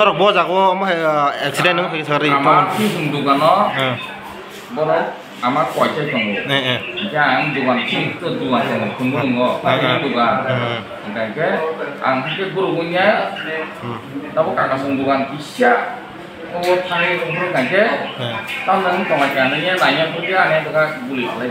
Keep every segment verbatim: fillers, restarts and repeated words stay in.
Norok bo jago omo hai, ah, accident wng kha sakri. Ama tong. Thisung dugano. Eh. Borok ama koichai tongo. Eh, eh. Hingke ang dugan thisung to dugan tongo, khumulungo, eh, eh, khumulung dugan. Eh, eh. Hingke ang hingke guru bunya. Hmm. Tabo kakasong dugan kisa. O thani rong rong kangke. Eh. Tamni tongla kani nanya putih ane baka guli khalai.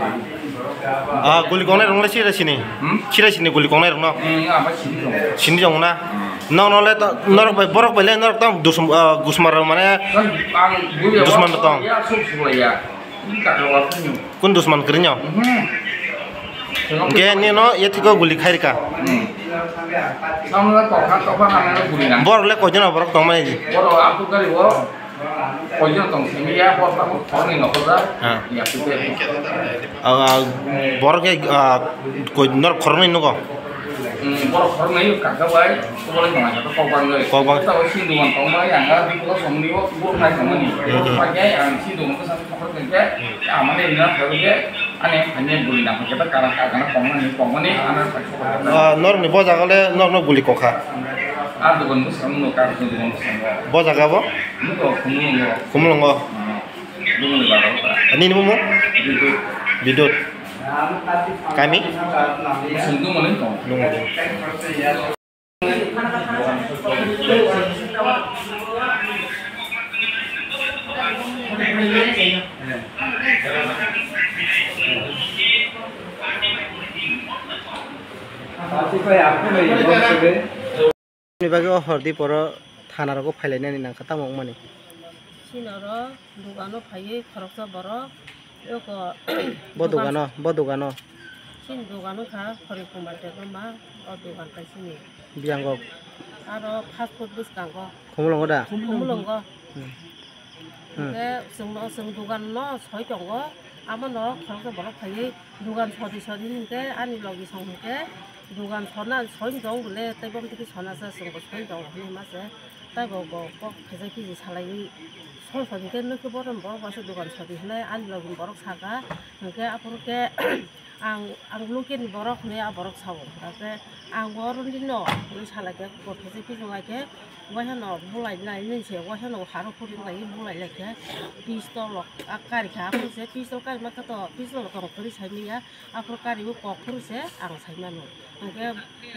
Ah, guli kongnai rong le sira sini. Hmm? Sira sini guli kongnai rong no. Hmm, apa sini rong. Sini rong na. Hmm. Nong no le to, norok bai, borok bai le norok tong dusum, ah, gusmar mane. Kan ang guli dusman tong. Ya, suk suk ya. Ini kata waktu ni. Kun dusman kerinyo. Hmm. Ke ni no, ya tiko guli khairika. Hmm. Samla tokha, tokha hamna guli na. Borok le koi jona borok tong mani. Borok aku kari wo. Koijon tong simi ya, bo tamo thorni nokho da. Ha. Ya, tu ke. Ah, borok ke, ah, koi nor khoroknwi nugo. Hmm, borok khoroknwi kaka bai, ko bole tong kaka kok bang gai. Kok bang. Tabo sindu man tong bai, ang ga di ko somni wo, bo nai somni. Hmm. Pakai ang sindu man ko sa khorok ke, amane ina khorok ke, ane ane buli na ke ta kara kara kong mani, kong mani, ana pa. Ah, nor ni bo jaga le, nor no guli kokha. Ah, dugan bo samno, kar dugan bo samno. Bo jaga bo? Nugo, khumulungo. Khumulungo. Hmm. Bumungni bago. Nini bumung? Bidut. Bidut. Kami? Sungdung mani tong. Lungo. Ni bagwi o hor di poro thana rogo phailainani nangkha tamo wngmani. Chini oro dogano phaiwi khoroksa borok eko. Bo dogan-, dogano, bo dogano. Chini dogan wngkha Hari Kumar Debbarma, o dogan kaisini. Biyang kok. Aro fast food bwskango. Khumulwngo da? Khumulwngo. Hmm. Hmm. Hingke chwngno, chwng dogan no soi tongo, amo no khoroksa borok phaiwi dogan sodi sodi hingke ani logi song hingke dogan sona soi tong bole tei bom tiki sona sa chwng bo soi tongo hinui ma se tei bo bo kok khaijak piji salaiwi song sodi hingke nokhe borom borok baso dogan sodi hinui ani logi borok saka hingke aphuru khe. Ang, ang lukeni borok hinui a borok sao, hingkha khe ang bo oro nini no hinui salai khe, kok khe se pijing lai khe, waisa no bulai nai nini se, waisa no haro phuri lai bulai lai khe, pistol rok a kari kha, aphuru se pistol kari ma khe to, pistol rok tong kwrwi sai manya, aphuru kari o kok phuru se ang sai mano, hingkhe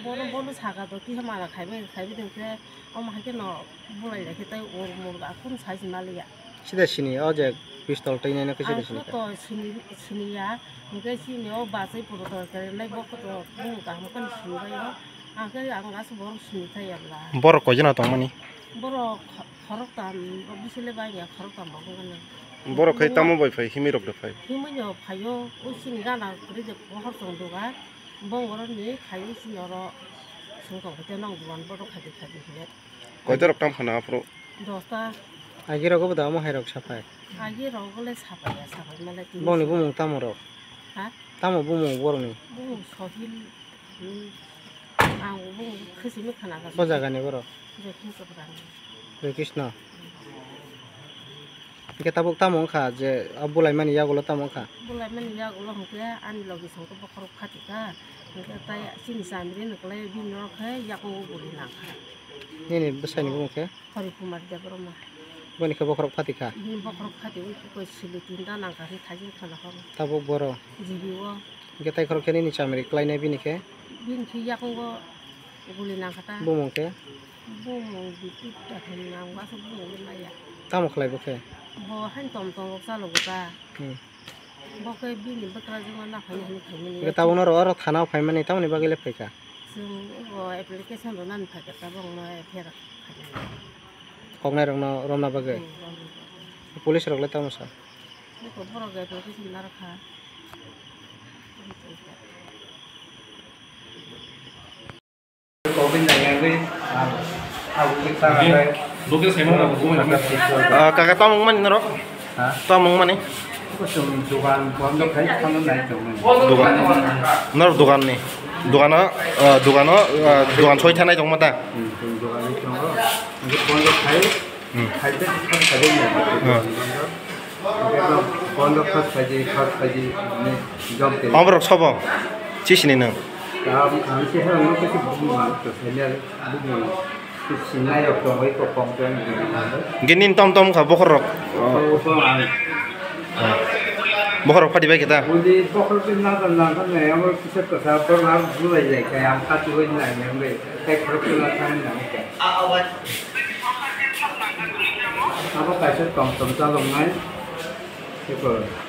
bono, bono saka do kisa mana khaibai, khaibai tong khe, omo hai khe no. Bulai lai khe tei ur mur ga khum sai se maliya. Sida sini o je pistol twi nai no khe sida sini. Ang khe to sini, sini ya, hingke sini o bachai puro to kere nai bo khe to bumung kaham khe sini bai o. Ang khe ang asuk borok sini thai ya bla. Borok koi jona tong mani? Borok kho-, khorok tam, bisile bai ya khorok tam bo wngkha na. Borok khai tamo bai phai, himwi rok da phai? Himwi no phai o, o sini gana kwrwi de pohor tong doga. Bong oro ni khai o sini oro song tong khe te nang dugan borok khai di khai di hile. Koita rok tam phano aphuru? Dosta. Agi rogo bo da omo hai rok saphai. Agi rogo le saphai ya, saphai male tini. Bongni bumung tamo rok? Ha? Tamo bumung borokni? Bumung Sohil, hmm, ang bumung khesimi khana ka. Bo jaga ni borok? Joykisto bwrang. Joykisto. Hingke tabuk tamo wngkha je, a bulai mani yagulo tamo wngkha? Bulai mani yagulo hingke ani logi songke bokhorok phatika. Hingke tai chini chamri ni kwlai bini oro khe yago guli nangkha. Nini bwsai ni bumung khe? Hari Kumar Debbarma. Boni khe bokhorok phatikha? Bini bokhorok phati wngkha koi sili tinta nangkha hwnwi thajin khana horo. Tabuk boro? G B o. Hingke tai khorok khe nini chamri kwlainai bini khe? Bini khe yakungo guli nangkha ta. Bumung khe? Bumung Bipit da hwnwi nang, aswk bumung le maya. Tamo khlai bo khe? Bo haino tom tongo chalogo ta. Hmm. Bo khe bini bwkrajwkno naphani hwnwi phaimani. Hingke tabukno oro, oro thana o phaimani tamoni bagwi le phaikha? Chwng abo application rwnani phaikha tabukno F I R khainani. Koknai rokno romna bagwi? Hmm, romna bagwi. Police rok le tamo sa? Eko borok bai bai khe chwng narwkha. Ah, kaka, tamo wngmani norok? Ha? Tamo wngmani? Kusum dogan bondo khai thangna nai tongmani. Dogan. Norok dogan ni? Dogano, ah, dogano, ah, dogan soi thanai tongma ta? Hmm, dogan ni tongo. Bondo khai. Hmm. Khaite khan khaide na. Hmm. Bondo khas khaide, khas khaide, ne, jom te. Oborok sobo? Chisini nang? Am, am se ha, ang kesi bubu ma, to sanya bubu ma. Sinai rok tongwi kok kong khe ang gini nang. Gini tom tom kha bokhor rok. Oh, kong ang. Bokhor rok phadi bai kita. Uli bokhor pin na dan dan kan ya, amo kisa kasa bor na bulai lai kaya, ang kati wai na yang bai. Kai khorok pin na thang na kaya. Abo kaisa tom tom chalok nai. Eko.